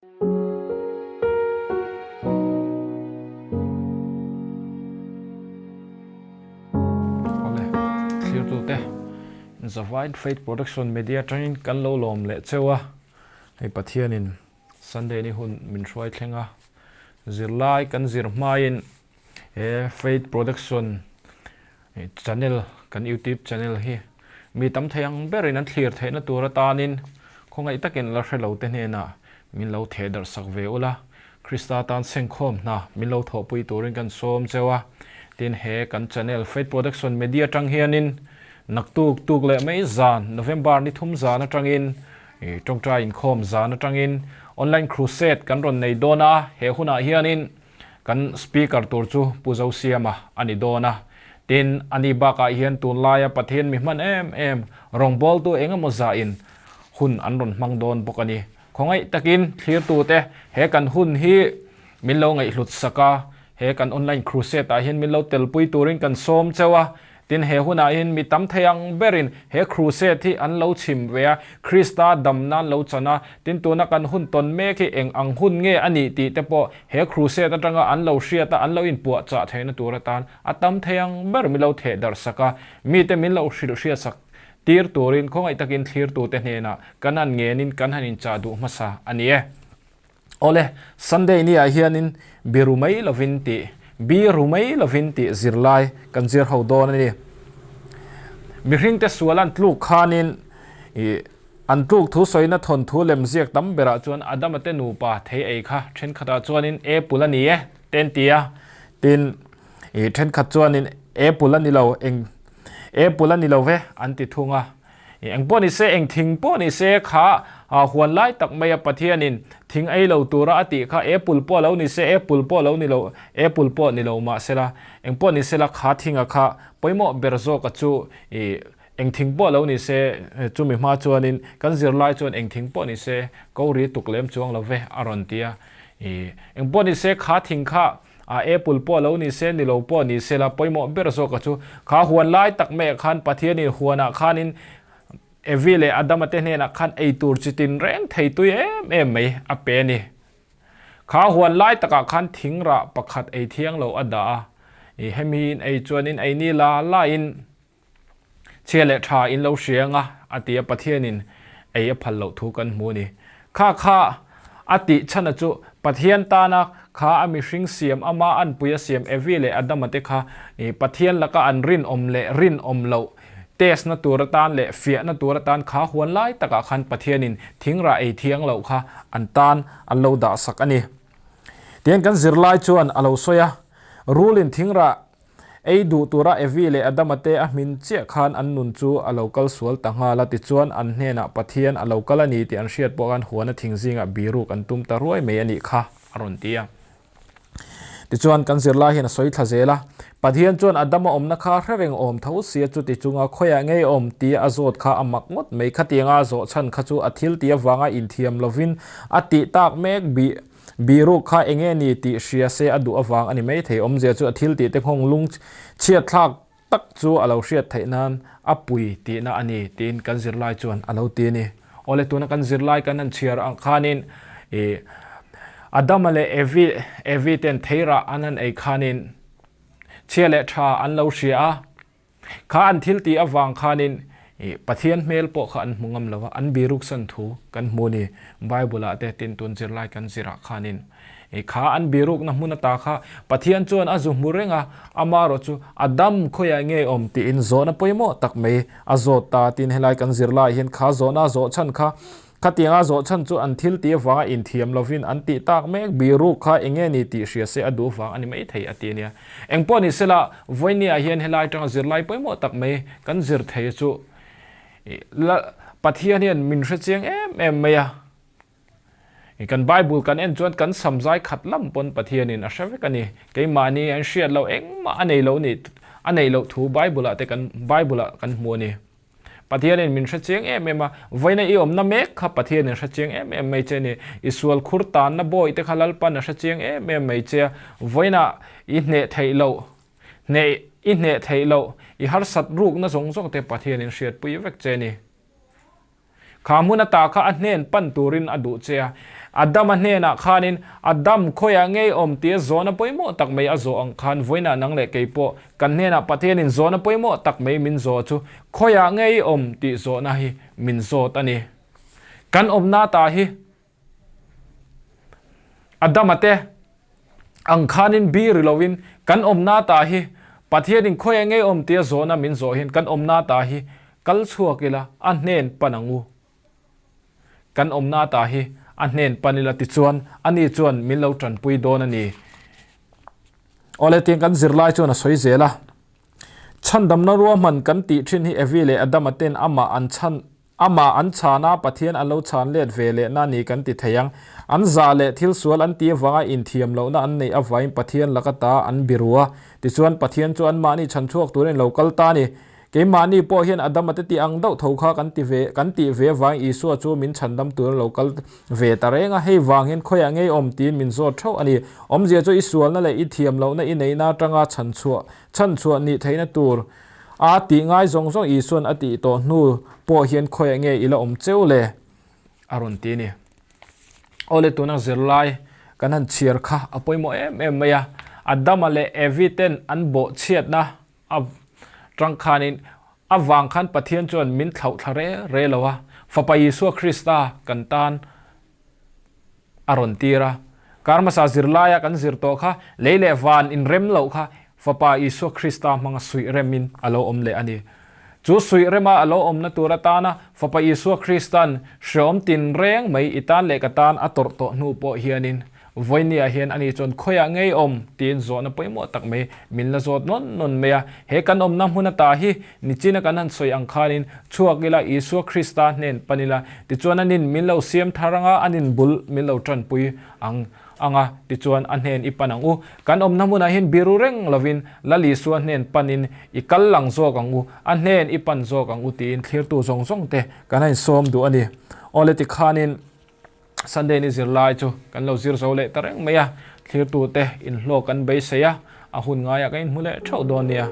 Awle, thlirtute Zavine Faith Production Media atangin kan lo lawm leh cheu a, hei Pathianin Sunday ni hun min hruai thleng a, zirlai kan zir hmain he Faith Production Channel, kan YouTube channel hi mi tam thei ang berin an thlir theihna tur atanin khawngaih takin la hre lo te hnenah min lo theh darh sak ve ula, Krista tan sengkhawm hna min lo thawhpui turin kan sawm cheu a, tin he kan channel Faith Production Media atang hianin naktuk tuk leh mai zan November ni thum zan atangin tawngtai inkhawm zan atangin online crusade kan rawn nei dawn a, he hunah hianin Kan Speaker tur chu Pu Zosiama a ni dawn a, tin, ani bakah hian tunlaia Pathian mi hman em em rawngbawltu eng emaw zahin hun an rawn hmang dawn bawk a ni. Khawngaih takin thlirtute he kan hun hi min lo ngaihhlut sak a, he kan online crusade ah hian min lo telpui turin kan sawm cheu a, Tin, he hunah hian mi tam thei ang berin he crusade hi an lo chhim ve a, Krista damna an lo chan a, tin tuna kan hun tawn mek hi eng ang hun nge a nih tih te pawh he crusade atanga an lo hriat a, an lo inpuahchah theihna tur atan a tam thei ang ber min lo theh darh sak a, mite min lo hrilh hriat sak tir turin khawngaih takin thlirtute hnenah kan han ngenin kan han inchah duh hmasa a ni e. Awle, Sunday ni ah hianin biru mai lovin tih, biru mai lovin tih zirlai kan zir ho dawn a ni. Mihringte sual an tluk khanin ih an tluk thu sawina thawnthu lem ziak tam berah chuan Adama te nupa thei ei kha thenkhatah chuanin apple a ni e te an ti a, tin ih thenkhat chuanin apple a ni lo eng apple a ni lo ve an ti thung a. Eng pawh ni se, eng thing pawh ni se kha huan lai tak maia Pathianin thing ei lo tura a tih kha apple pawh lo ni se, apple pawh lo ni lo, apple pawh ni lo mahsela, eng pawh ni sela kha thinga kha pawimawh ber zawka chu ih eng thing pawh lo ni se, chumi hma chuanin kan zirlai chuan eng thing pawh ni se ko ri tuk lem chuang lo ve a rawn ti a. Ih eng pawh ni se kha thing kha A apple pawh lo ni se, ni lo pawh ni se la, pawimawh ber zawk a chu. Kha huan lai tak maiah khan Pathianin huanah khanin Evi leh Adama te hnenah khan ei tur chi tin reng thei tui em em mai a pe a ni. Kha huan lai takah khan thing rah pakhat ei thiang lo a dah a, i hemi in ei chuanin ei ni la lain Chhia leh tha in lo hria anga a ti a, Pathianin ei a phal loh thu kan hmu a ni. Kha kha a tih chhana chu Pathian tana kha a mihring siam ama anpui a siam Evi leh Adama te kha Pathian laka an rinawm leh rinawm loh test na tur atan leh fiahna tur atan kha huan lai takah khan Pathianin thingrah ei thiang loh kha an tan an lo dah sak a ni. Tihian kan zirlai chuan a lo sawi a, Rulin thingrah Ei duh tura Evi leh Adama te a hmin chiah khan an nun chu a lo kal sual ta nghal a, tichuan an hnenah Pathian a lo kal a ni tih an hriat pawh khan huana thing zingah biruk an tum ta ruai mai a nih kha a rawn ti a. Tichuan kan zirlai hian a sawi thla zel a, Pathian chuan Adama awmna kha hre reng awm tho sia chuti chunga khawiah ngei awm tia a zawt kha a mak ngawt mai, khatianga a zawh chhan kha chu a thil tih avanga inthiam lovin a tih tak mek bih Biruk kha eng nge ni tih hria se a duh avang a ni maithei. Awmzia chu a thil tih te nghawng lung chhiat thlak tak chu a lo hriat theih nan a pui tihna a ni tiin kan zirlai chuan a lo ti a ni. Awle tuna kan zirlai kan han chhiar ang khanin ih Adama leh Evi Evi ten theirah an han ei khanin chhia leh tha an lo hria a. Kha an thil tih avang khanin Pathian hmel pawh kha an hmu ngam lo a, an biruksan thu kan hmu a ni. Bible-ah te tin tun zirlai kan zirah khanin kha an birukna hmun ata kha Pathian chuan a zu hmu reng a, amarawh chu a dam khawiah nge awm tiin zawhna pawimawh tak mai a zawt ta tin helai kan zirlaiah hian kha zawhna a zawh chhan kha Khatianga zawh chhan chu an thil tih avanga inthiam lovin an tih tak mek biruk kha eng nge ni tih hria se a duh vang a ni mai thei a ti a nia. Eng pawh ni sela, vawinia hian helai atanga zirlai pawimawh tak mai kan zir thei chu Pathian hian min hre chiang em em mai a. Kan Bible kan en chuan kan sam zai khat lam pawn Pathianin a hre vek a ni. Keimahni an hriat loh engmah a nei lo ni a neih loh thu Bible-ah te kan Bible-ah kan hmu a ni. Pathianin min hre chiang em em a, vawiina i awmna mek kha Pathianin hre chiang em em mai che a ni. I sual khur tanna bawi te kha Lalpan a hre chiang em em mai che a, vawiina i hneh theih loh, hneh i hneh theih loh, i harsat rukna zawng zawng te Pathianin hriatpui vek che a ni. Kha hmun ata kha a hnen pan turin a duh che a. Adama hnenah khanin, Adam, khawiah ngei awm tia zawhna pawimawh tak mai a zawh ang khan vawiinah nang leh kei pawh kan hnenah Pathianin zawhna pawimawh tak mai min zawh chu khawiah ngei awm tih zawhna hi min zawt a ni. Kan awmna ta hi Adama te ang khanin bi ri lovin kan awmna ta hi Pathianin khawiah ngei awm tia zawhna min zawh hian kan awmna ta hi kal chhuak ila a hnen pan ang u. Kan awmna ta hi a hnen pan ila tichuan ani chuan min lo tanpui dawn a ni. Awle tiang kan zirlai chuan a sawi zel a. Chhandamna ruahman kan tih thin hi Evi leh Adama ten amah an chhan amah an chhan a Pathian an lo chhan let ve lehna a ni kan ti thei ang. An zah leh thil sual an tih avanga inthiam lohna an neih avangin Pathian laka ta an biru a. Tichuan Pathian chu anmahni chhanchhuak turin lo kal ta a ni. Keimahni pawh hian Adama te tih ang deuh tho kha kan ti ve, kan tih ve avangin Isua chu min chhandam turin lo kal ve ta reng a, hei vang hian khawiah ngei awm tiin min zawt theuh a ni. Awmzia chu i sualna leh i thiamlohna i neihna atanga chhanchhuah, chhanchhuah nih theihna tur a tih ngai zawng zawng Isua'n a tih tawh hnu pawh hian khawiah nge i la awm cheu le? A rawn ti a ni. Awle tuna zirlai kan han chhiar kha a pawimawh em em mai a, Adama leh Evi ten an bawhchhiatna A tang khanin a vang khan Pathian chuan min thlauh thla re re lo a, Fapa Isua Krista kan tan a rawn tir a. Kar hmasa zirlaia kan zir tawh kha lei leh van inrem loh kha Fapa Isua Krista hmanga suih remin a lo awm leh a ni. Chu suih rema a lo awmna tur atana Fapa Isua Kristan hreawm tinreng mai i tan leh ka tan a tawrh tawh hnu pawh hianin Vawinia hian ani chuan khawiah ngei awm tiin zawhna pawimawh tak mai min la zawt nawn nawn mai a. He kan awmna hmun ata hi nichina kan han sawi ang khanin chhuak ila Isua Krista hnen pan ila tichuan anin min lo siam thar anga anin bul min lo tanpui ang anga tichuan a hnen i pan ang u. Kan awmna hmunah hian biru reng lovin Lal Isua hnen panin i kal lang zawk ang u, a hnen i pan zawk ang u tiin thlirtu zawng zawng te kan han sawm duh a ni. Awle tikhanin. Sunday ni zirlai chu kan lo zir zo leh ta reng mai a, thlirtute inhlawk kan beisei a, a hun ngaiah kan inhmu leh theuh dawn nia.